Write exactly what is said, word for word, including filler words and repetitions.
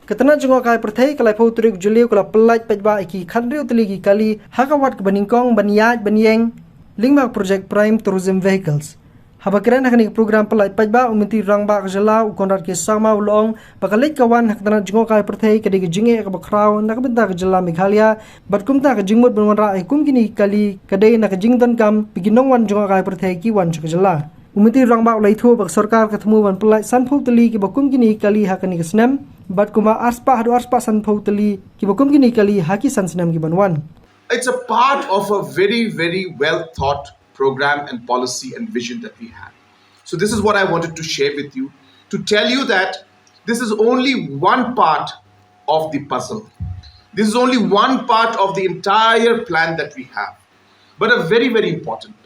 Ka tnat jngohkai pyrthei ka laiphew tarik Jylliew ka la pyllait paidbah ïa ki khathynriew tylli ki kali ha ka wat kaba nyngkong ban ïaid ban ïeng lyngba ka project Prime Tourism Vehicles. Haba kren ha kane ka program pyllait paidbah, u Myntri Rangbah ka jylla u Conrad K Sangma u la ong ba ka leit ka wan ha ka tnat jngohkai pyrthei ka dei ka jingeh kaba khraw na ka bynta ka jylla Meghalaya, bad kumta ka jingmut ban wanrah ïa kum kine ki kali ka dei na ka jingdonkam ba ki nongwan jngohkai pyrthei ki wan sha ka jylla. U Myntri Rangbah u la ïathuh ba ka sorkar ka thmu ban pyllait sanphew tylli kiba kum kine ki kali ha kane ka snem, bad kumba arspah haduh arspah sanphew tylli kiba kum kine ki kali ha ki san snem ki ban wan. It's a part of a very, very well thought program and policy and vision that we have. So, this is what I wanted to share with you, to tell you that this is only one part of the puzzle. This is only one part of the entire plan that we have, but a very, very important one.